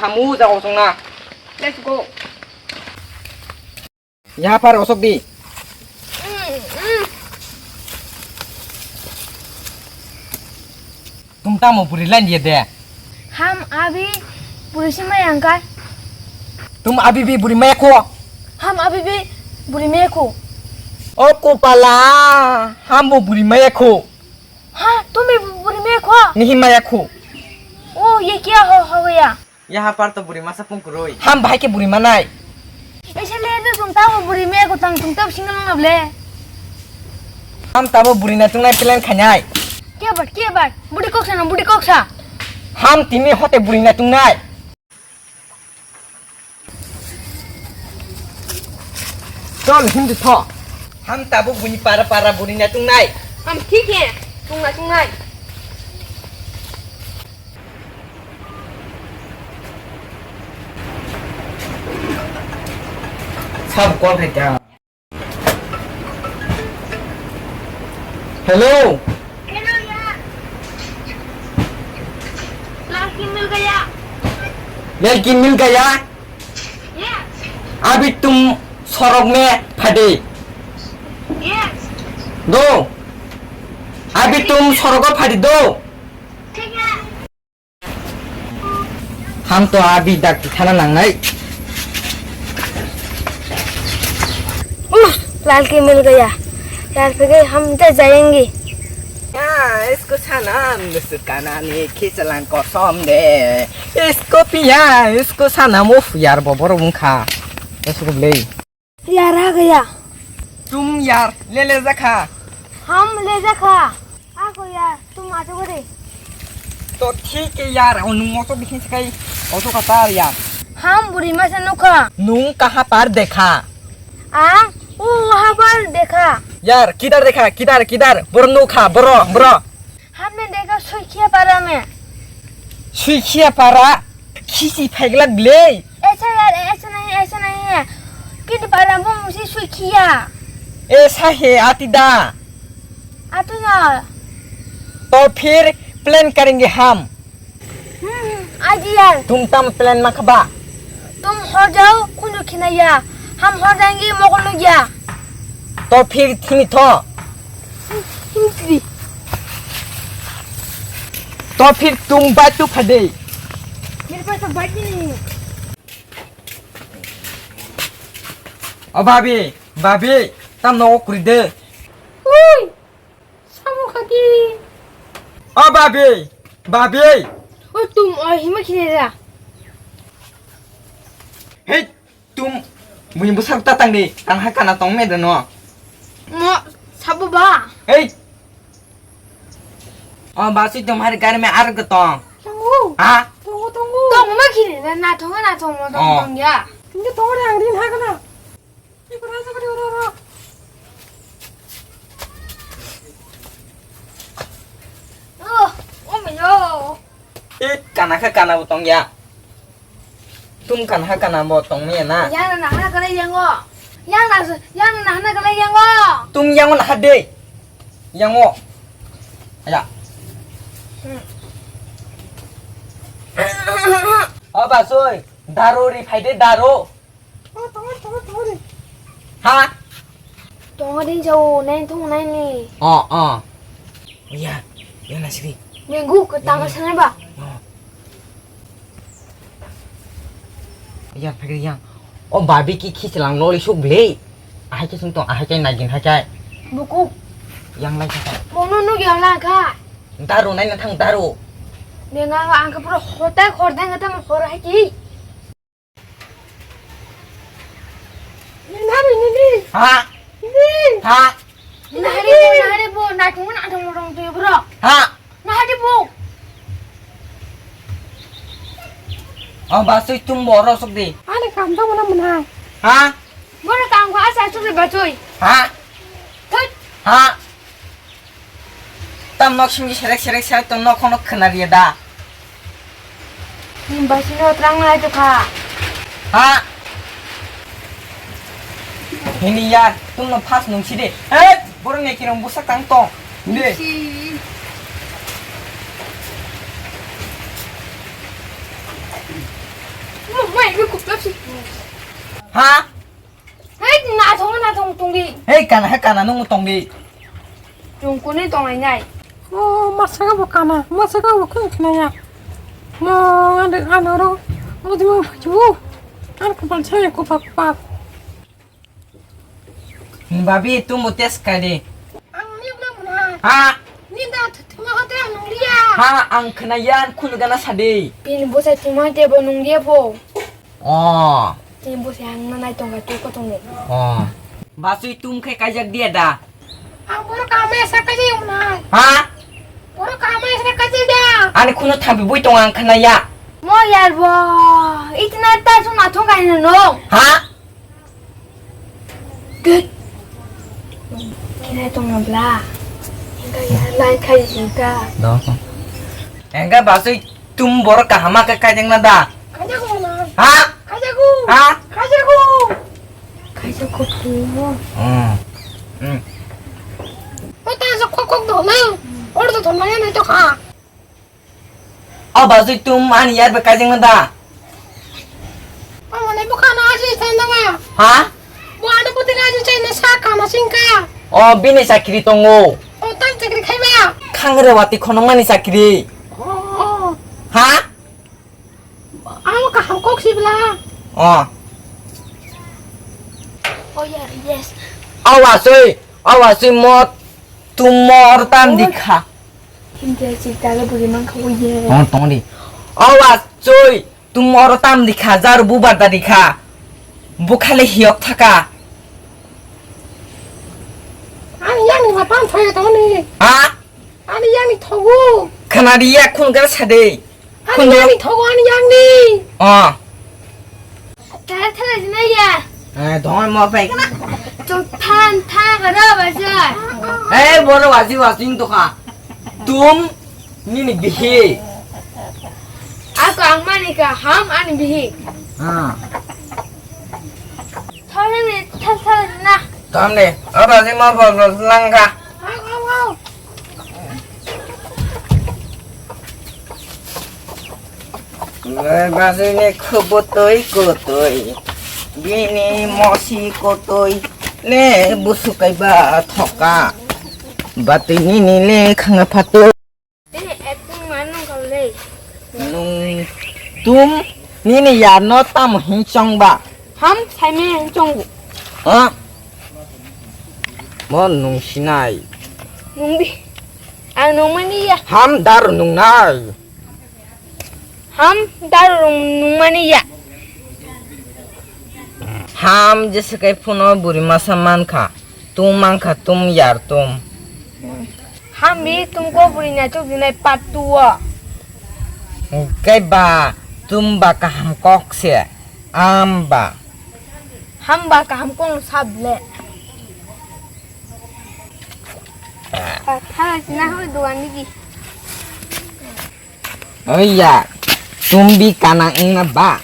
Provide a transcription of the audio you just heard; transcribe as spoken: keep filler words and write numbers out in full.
Amu jago songna. Let's go. Yapar osok di. Tum tamo buri lain dia de. Ham abi buri si maya angkai. Tum abi bi buri maya ko. Ham abi bi buri maya ko. O kopala, ham bo buri maya ko. Ha, tum bi buri maya ko. Nihi maya ko. O, ye kya ho, ho gaya? Yaha par to buri masa pung kurui. Ham bahai ke buri manai. Ese le de tum tamo buri me ko tang tum tamo single na ble. Ham tamo buri na tungnai plan khanai. Ke bat, ke bat. Budi koksa na, budi koksa. Ham timi hote buri na tungnai. Chol, hindi tho. Ham tabuk buni para para buri na tungnai. Ham thik he, tungna tungnai. Sab call hai kya? Hello. Hello, yaar. Ladki mil gaya. Ladki mil gaya? Yes. Abhi tum sorok mein phade. Yes. Do. Abhi tum sorok mein phade do. Thik hai. Ham to abhi dak thana nangnai. उफ, लाल की मिल गया। यार, फिर हम तो जाएंगे। Ya, isko sanam, nusu kanani khichalang kosom de. Isko piya, isko sanam, uf, yar, bobor wngkha. Isko blei. यार आ गया। Tum yar, le le jakha. हम ले जा खा। आ गो यार, तुम आ जाओ रे। To thik ke yar, o nung moto bikhin sakai, auto kata yar. हम बुढ़ी माँ से Nokha. Nung kaha par dekha? आ, वो वहाँ पर देखा। Yar, kidar dekha, kidar, kidar? Boro nokha, boro, boro. हमने देखा सुखिया पारा में। Suikhia para, khisi phaiglak blei. ऐसा यार, ऐसा नहीं, ऐसा नहीं है। किट पारा वो मुझे सुखिया। Esa he atida. आ तो यार। To phir plan karenge ham. हम्म, आज यार। Tum tam plan makhaba? तुम हो जाओ, कुछ खिनाया। हम हो जाएंगे, मोगल लोग या। To phir thini tho. Hindi. To phir tum batu phade. मेरे पास तो बाइक ही नहीं है। O babi, babi, tam no kuri de. Ui, samu khati. O babi, babi. O tum o hima khine ra. Hey, Tum, bini bwsarok ta tangdi, ang hai kana tong me dano. Mo, sabo ba? Ei! O, ba, sui tum hari gari me ar ga tong. Tongo. Ha? Tongo, tongo. Tong ma khiri na, na tongo, na tongo, tong, Oh. tong ya. Hindi tongo re, ang rin ha kana. Iko raja kari oro, oro. Oh, oh my God. Eh, kana kha kana bo tong ya. Tum kana ha kana bo tong maya na. Yang na hana kala yango. Yang na, yang na hana kala yango. Tum yango na ha de. Yango. Aya. Hmm. O ba soi, daru ri phai de daru. Ha? Tongo din jao, nai thung nai ni. Oh, oh. Ya, ya na siri. Minggu ke tama sana ba? Oh. Ya, phagri yang. Oh, babi ki khichlang loli suk blei. Ahai ke sung tong, ahai ke nagin hai kai. Buku. Yang lai kai. Mono no yang lang ka. Daru nai na thang daru. Menga ang ka pura hotai khordai ngata mo khor hai ki. Nini, nini. Ha? Nini. Ha? Nahari po, nahari po, naithung, naithung, rong tuyo, bro. Ha? Nahari po. Oh, basui tum boro sok di. Ani kam tamo na mwnai. Ha? Boro kam ko asa sok di basui. Ha? Thut. Ha? Tam nok simi serek serek serek tong nok hono khna riya da. Ni basino trang lai to kha. Ha? Hini yar, tum no fast nung si de. Hey, borok ni kirong busa tang tong. De. Si. Ha? Hei, naithok, naithok tongdi. Hei, kana, hei, kana, nung tongdi. Chwng kunu tonglainai. O, masaka bo kana, masaka bo kunu khnaya. Mo, ano, ano ro, o, di mo, o, ano kapal saya, kupak, kupak. Babi, tum bo test kai di. Ang ni bo na. Ha? Ni da thima hote ang nung liya. Ha, ang khnaya, ang khun gana sadi. Pin bo sai thima te bo nung liya bo. Oh. Tini bo se ang nanai tongkha, tei kotong ni. Oh. Basui tum khe kaijak dia da? Ang borok kaham ya sa kaijak ya unai. Ha? Borok kaham ya sa kaijak da? Ani khuno thampi bui tong ang khna ya. Mo yar bo. Itina ta sung athong kaina no. Ha? Dut. Kira tong na bla. Engka ya lai khai sing ta. Do. Engka basui tum borok kaham khe kaijak na da? Kajago na. Ha? Kajago. Ha? Kajago. Kajago po. Hmm. Hmm. O ta so kok kok do na. Or do thon na ya na to kha. O bajui tum ani yar be kaijak na da? O mane bo khana aji thai na ma. Ha? Bo ano puti aji thai na sa khana singka. O bini chakri tongo. O tam chakri khai ma. Khangre wati khonong mani chakri. O. Ha? Amo kaham kok si bla. O. Oh yeah, yes. Aw asui, aw asui mot tumor tam dikha. Hindi si daga buri mang khawi ye. Tong tong di. Aw asui tumor tam dikha jar bu barda dikha. Bu khale hiok thaka. Ani yang ni ma pam thoi to ni. Ha? Ani yang ni thogu. Khana di ya khun gar sade. Ani yang ni thogo, ani yang ni. Oh. Tara tara jina ya. Eh, dong mo pe kana. Chok than than kara baja. Eh, boro waji waji to kha. Tum nini bihi. Ako ang mani ka ham ani bihi. Ah. Thara ni thara thara jina. Tam ni. Aba ji mo bo langka. Au au au. Bajini khubutoi kotoi, bini mosi kotoi, le busu kaiba thoka, batini ni le khanga phato. Bini acting mano kale. Nung tum nini yarno tam hinsong ba. Ham saime hinsong bu. Ha? Mo nung sinai. Nung bi. Ang nung mani ya. Ham dar nung nai. Ham dar nung mani ya. Ham jese kai phuno buri masa mankha. Tum mankha tum yar tum. Ham bi tum ko buri na chuk dinai part two o. Kai ba tum ba kaham kok se. Am ba. Ham ba kaham kong sable. Patha na ho duan ni. Oi ya, tumbi kana wngna ba?